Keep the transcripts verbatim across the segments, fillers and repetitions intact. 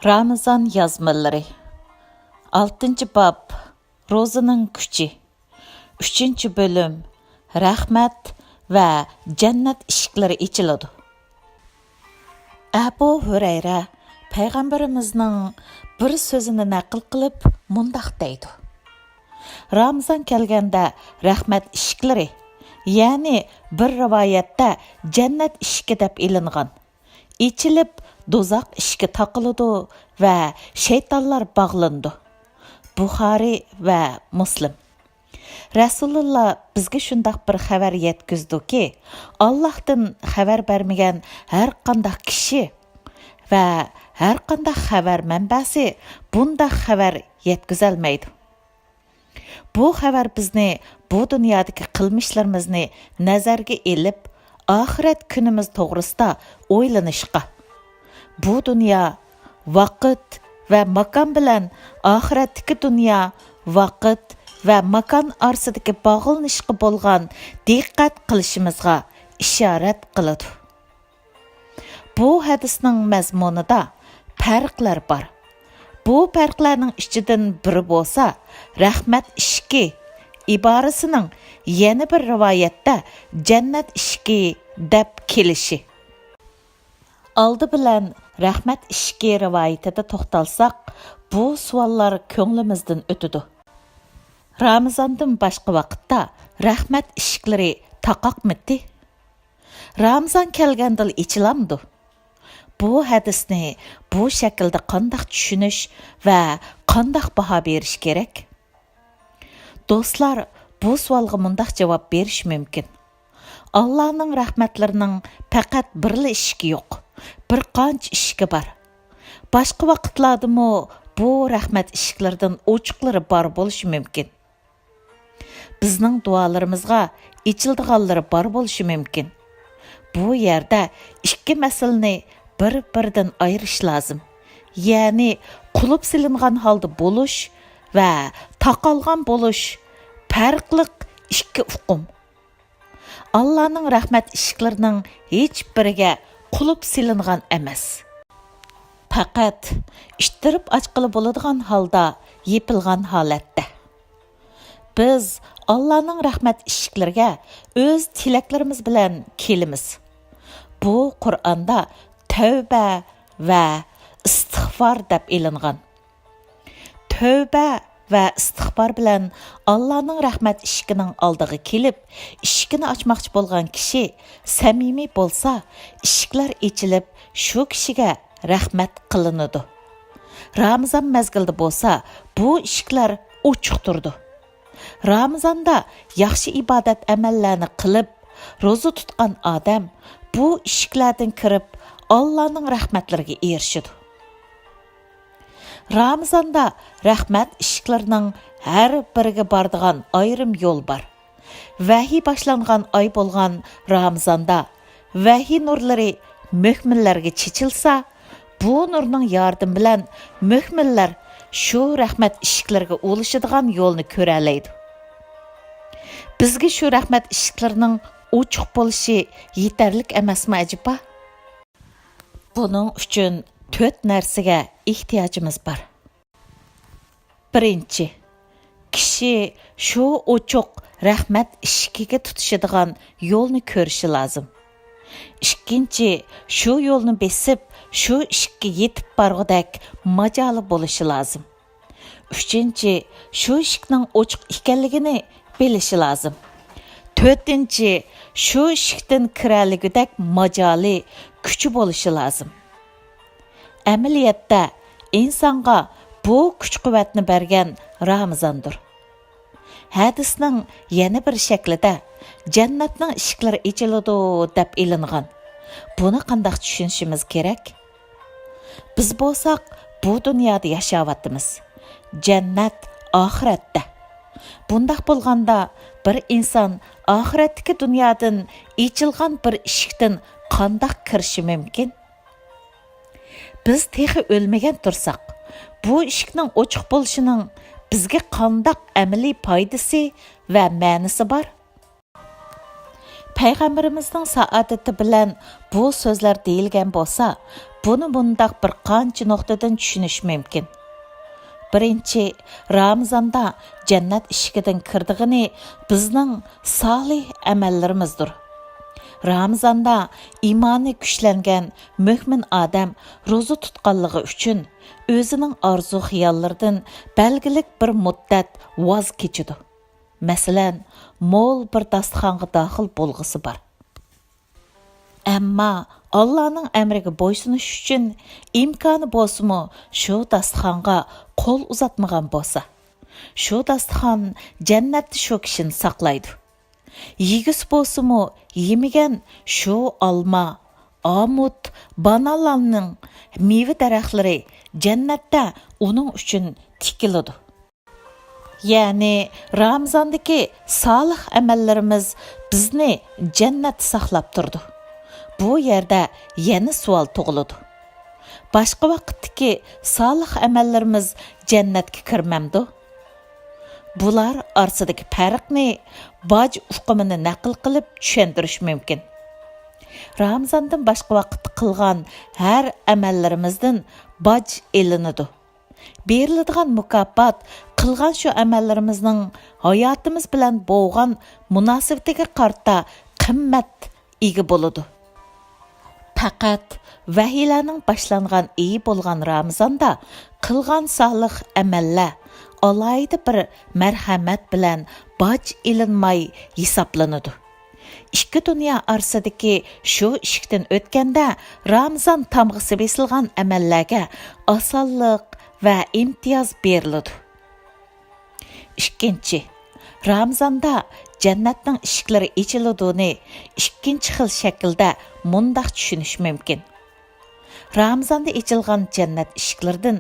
رامىزان يازمىلىرى. ئالتىنچى باب، روزىنىڭ كۈچى. ئۈچىنچى بۆلۈم، رەھمەت ۋە جەننەت ئىشىكلىرى ئېچىلىدۇ. ئەبۇ ھۇرەيرە پەيغەمبىرىمىزنىڭ بىر سۆزىنى نەقىل قىلىپ مۇنداق دەيدۇ: رامىزان كەلگەندە رەھمەت ئىشىكلىرى، يەنى بىر رىۋايەتتە جەننەت ئىشىكى دەپ ئېلىنغان، ئېچىلىپ، دوزاخ ئىشىكى تاقىلىدۇ ۋە شەيتانلار باغلىنىدۇ. بۇخارىي ۋە مۇسلىم. رەسۇلۇللا بىزگە شۇنداق بىر خەۋەر يەتكۈزدىكى، ئاللاھتىن خەۋەر بەرمىگەن ھەر قانداق كىشى ۋە ھەر قانداق خەۋەر مەنبەسى بۇنداق خەۋەر يەتكۈزەلمەيدۇ. بۇ خەۋەر بىزنى بۇ دۇنيادىكى قىلمىشلىرىمىزنى نەزەرگە ئېلىپ، ئاخىرەت كۈنىمىز توغرىسىدا ئويلىنىشقا، بۇ دۇنيا ۋاقىت ۋە ماكان بىلەن ئاخىرەتتىكى دۇنيا ۋاقىت ۋە ماكان ئارىسىدىكى باغلىنىشقا بولغان دىققەت قىلىشىمىزغا ئىشارەت قىلىدۇ. بۇ ھەدىسنىڭ مەزمۇنىدا پەرقلەر بار. بۇ پەرقلەرنىڭ ئىچىدىن بىرى بولسا، رەھمەت ئىشىكى ئىبارىسىنىڭ يەنە بىر رىۋايەتتە جەننەت ئىشىكى دەپ كېلىشى. ئالدى بىلەن رەھمەت ئىشىكى رىۋايىتىدە توختالساق، بۇ سوئاللار كۆڭلىمىزدىن ئۆتىدۇ. رامىزاندىن باشقا ۋاقىتتا رەھمەت ئىشىكلىرى تاقاقمىتى؟ رامىزان كەلگەندىلا ئېچىلامدۇ؟ بۇ ھەدىسنى بۇ شەكىلدە قانداق چۈشىنىش ۋە قانداق باھا بېرىش كېرەك؟ دوستلار بۇ سوئالغا مۇنداق جاۋاب بېرىشى مۇمكىن: ئاللانىڭ رەھمەتلىرىنىڭ پەقەت بىرلا ئىشىكى يوق، بىر قانچە ئىشىكى بار. باشقا ۋاقىتلاردىمۇ بۇ رەھمەت ئىشىكلىرىدىن ئوچۇقلىرى بار بولۇشى مۇمكىن. بىزنىڭ دۇئالىرىمىزغا ئېچىلىدىغانلىرى بار بولۇشى مۇمكىن. بۇ يەردە ئىككى مەسىلىنى بىر-بىرىدىن ئايرىش لازىم. يەنى قۇلۇپ سېلىنغان ھالدا بولۇش ۋە تاقالغان بولۇش پەرقلىق ئىككى ئۇقۇم. ئاللانىڭ رەھمەت ئىشىكلىرىنىڭ ھېچبىرىگە قۇلۇپ سېلىنغان ئەمەس. پەقەت ئىتتىرىپ ئاچقىلى بولىدىغان ھالدا يېپىلغان ھالەتتە. بىز ئاللانىڭ رەھمەت ئىشىكلىرىگە ئۆز تىلەكلىرىمىز بىلەن كېلىمىز. بۇ قۇرئاندا تەۋبە ۋە ئىستىغفار دەپ ئېلىنغان. تەۋبە ۋە ئىستىغفار بىلەن ئاللانىڭ رەھمەت ئىشىكىنىڭ ئالدىغا كېلىپ، ئىشىكىنى ئاچماقچى بولغان كىشى سەمىمىي بولسا، ئىشىكلەر ئېچىلىپ، شۇ كىشىگە رەھمەت قىلىنىدۇ. رامىزان مەزگىلىدە بولسا، بۇ ئىشىكلەر ئوچۇق تۇرىدۇ. رامىزاندا ياخشى ئىبادەت ئەمەللەرنى قىلىپ، روزا تۇتقان ئادەم بۇ ئىشىكلەردىن كىرىپ، ئاللانىڭ رەھمەتلىرىگە ئېرىشىدۇ. رامىزاندا رەھمەت ئىشىكلىرىنىڭ ھەر بىرىگە بارىدىغان ئايرىم يول بار. ۋەھىي باشلانغان ئاي بولغان رامىزاندا ۋەھىي نۇرلىرى مۆمىنلەرگە چېچىلسا، بۇ نۇرنىڭ ياردىمى بىلەن مۆمىنلەر شۇ رەھمەت ئىشىكلىرىگە ئۇلىشىدىغان يولنى كۆرەلەيدۇ. بىزگە شۇ رەھمەت ئىشىكلىرىنىڭ ئوچۇق بولۇشى يېتەرلىك ئەمەسمۇ ئەجەبا؟ بۇنىڭ ئۈچۈن تۆت نەرسىگە ئېھتىياجىمىز بار. بىرىنچى، كىشى شۇ ئوچۇق رەھمەت ئىشىكىگە تۇتىشىدىغان يولنى كۆرۈشى لازىم. ئىككىنچى، شۇ يولنى بېسىپ، شۇ ئىشىككە يېتىپ بارغۇدەك ماجالى بولۇشى لازىم. ئۈچىنچى، شۇ ئىشىكنىڭ ئوچۇق ئىكەنلىكىنى بىلىشى لازىم. تۆتىنچى، شۇ ئىشىكتىن كىرەلىگۈدەك ماجالى، كۈچى بولۇشى لازىم. ئەمەلىيەتتە، ئىنسانغا بۇ كۈچ-قۇۋۋەتنى بەرگەن رامىزاندۇر. ھەدىسنىڭ يەنە بىر شەكلىدە، جەننەتنىڭ ئىشىكلىرى ئېچىلىدۇ، دەپ ئېلىنغان. بۇنى قانداق چۈشىنىشىمىز كېرەك؟ بىز بولساق بۇ دۇنيادا ياشاۋاتىمىز. جەننەت ئاخىرەتتە. بۇنداق بولغاندا، بىر ئىنسان ئاخىرەتتىكى دۇنيادىن ئېچىلغان بىر ئىشىكتىن قانداق كىرىشى مۇمكىن؟ بىز تېخى ئۆلمىگەن تۇرساق، بۇ ئىشىكنىڭ ئوچۇق بولۇشىنىڭ بىزگە قانداق ئەمەلىي پايدىسى ۋە مەنىسى بار؟ پەيغەمبىرىمىزنىڭ سائادىتى بىلەن بۇ سۆزلەر دېيىلگەن بولسا، بۇنى مۇنداق بىر قانچە نۇقتىدىن چۈشىنىش مۇمكىن. بىرىنچى، رامىزاندا جەننەت ئىشىكىدىن كىرىدىغىنى بىزنىڭ سالىھ ئەمەللىرىمىزدۇر. رامىزاندا ئىمانى كۈچلەنگەن مۆمىن ئادەم روزا تۇتقانلىقى ئۈچۈن ئۆزىنىڭ ئارزۇ-خىياللىرىدىن بەلگىلىك بىر مۇددەت ۋاز كېچىدۇ. مەسىلەن، مول بىر داستىخانغا داخىل بولغۇسى بار. ئەمما ئاللانىڭ ئەمرىگە بويسۇنۇش ئۈچۈن ئىمكانى بولسىمۇ شۇ داستىخانغا قول ئۇزاتمىغان بولسا، شۇ داستىخان جەننەتتە شۇ كىشىنى ساقلايدۇ. يېگۈسى بولسىمۇ يېمىگەن شۇ ئالما، ئامۇت، بانانلارنىڭ مېۋە دەرەخلىرى جەننەتتە ئۇنىڭ ئۈچۈن تىكىلىدۇ. يەنى رامىزاندىكى سالىھ ئەمەللىرىمىز بىزنى جەننەتتە ساقلاپ تۇرىدۇ. بۇ يەردە يەنە سوئال تۇغۇلىدۇ. باشقا ۋاقىتتىكى سالىھ ئەمەللىرىمىز جەننەتكە كىرمەمدۇ؟ بۇلار ئارىسىدىكى پەرقنى باج ئۇقۇمىنى نەقىل قىلىپ چۈشەندۈرۈش مۇمكىن. رامىزاندىن باشقا ۋاقىتتا قىلغان ھەر ئەمەللىرىمىزدىن باج ئېلىنىدۇ. بېرىلىدىغان مۇكاپات قىلغان شۇ ئەمەللىرىمىزنىڭ ھاياتىمىز بىلەن بولغان مۇناسىۋىتىگە قارىتا قىممەت ئىگە بولىدۇ. پەقەت ۋەھىيلەرنىڭ باشلانغان ئېيى بولغان رامىزاندا قىلغان سالىھ ئەمەللەر ئالاھىدە بىر مەرھەمەت بىلەن باج ئېلىنماي ھېسابلىنىدۇ. ئىككى دۇنيا ئارىسىدىكى شۇ ئىشىكتىن ئۆتكەندە، رامىزان تامغىسى بېسىلغان ئەمەللەرگە ئاسانلىق ۋە ئىمتىياز بېرىلىدۇ. ئىككىنچى، رامىزاندا جەننەتنىڭ ئىشىكلىرى ئېچىلىدۇنى ئىككىنچى خىل شەكىلدە مۇنداق چۈشىنىش مۇمكىن. رامىزاندا ئېچىلغان جەننەت ئىشىكلىرىدىن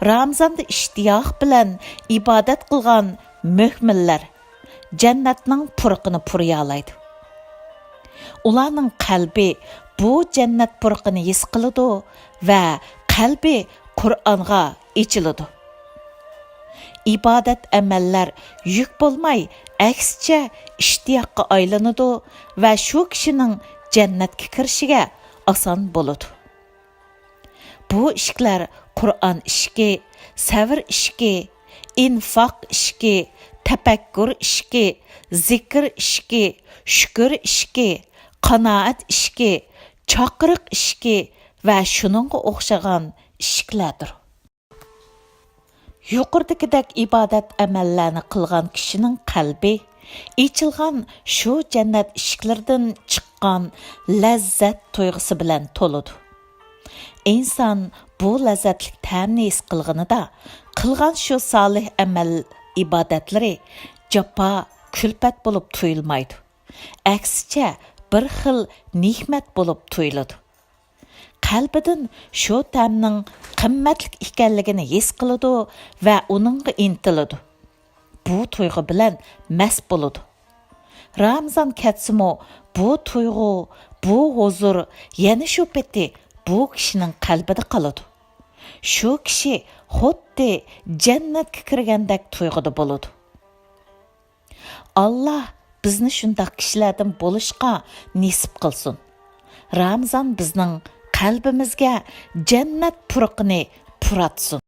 رامىزاندا ئىشتىياق بىلەن ئىبادەت قىلغان مۆمىنلەر جەننەتنىڭ پۇرىقىنى پۇرىيالايدۇ. ئۇلارنىڭ قەلبى بۇ جەننەت پۇرىقىنى ھېس قىلىدۇ ۋە قەلبى قۇرئانغا ئېچىلىدۇ. ئىبادەت ئەمەللەر يۈك بولماي، ئەكسىچە ئىشتىياققا ئايلىنىدۇ ۋە شۇ كىشىنىڭ جەننەتكە كىرىشىگە ئاسان بولىدۇ. بۇ ئىشىكلەر قۇرئان ئىشىكى، سەۋر ئىشىكى، ئىنفاق ئىشىكى، تەپەككۇر ئىشىكى، زىكىر ئىشىكى، شۈكۈر ئىشىكى، قانائەت ئىشىكى، چاقىرىق ئىشىكى ۋە شۇنىڭغا ئوخشىغان ئىشىكلەردۇر. يۇقىرىدىكىدەك ئىبادەت ئەمەللەرنى قىلغان كىشىنىڭ قەلبى ئېچىلغان شۇ جەننەت ئىشىكلىرىدىن چىققان لەززەت تۇيغۇسى بىلەن تولىدۇ. ئىنسان بۇ لەززەتلىك تەمنى ھېس قىلغىنىدا، قىلغان شۇ سالىھ ئەمەل ئىبادەتلىرى جاپا، كۈلپەت بولۇپ تۇيۇلمايدۇ. ئەكسىچە، بىر خىل نېمەت بولۇپ تۇيۇلىدۇ. قەلبىدىن شۇ تەمنىڭ قىممەتلىك ئىكەنلىكىنى ھېس قىلىدۇ ۋە ئۇنىڭغا ئىنتىلىدۇ. بۇ تۇيغۇ بىلەن مەست بولىدۇ. رامىزان كەتسىمۇ، بۇ تۇيغۇ، بۇ ھۇزۇر يەنە شۇ پېتى بۇ كىشىنىڭ قەلبىدە قالىدۇ. شۇ كىشى خۇددى جەننەتكە كىرگەندەك تۇيغۇدا بولىدۇ. ئاللا بىزنى شۇنداق كىشىلەردىن بولۇشقا نېسىپ قىلسۇن. رامىزان بىزنىڭ قەلبىمىزگە جەننەت پۇرىقىنى پۇراتسۇن.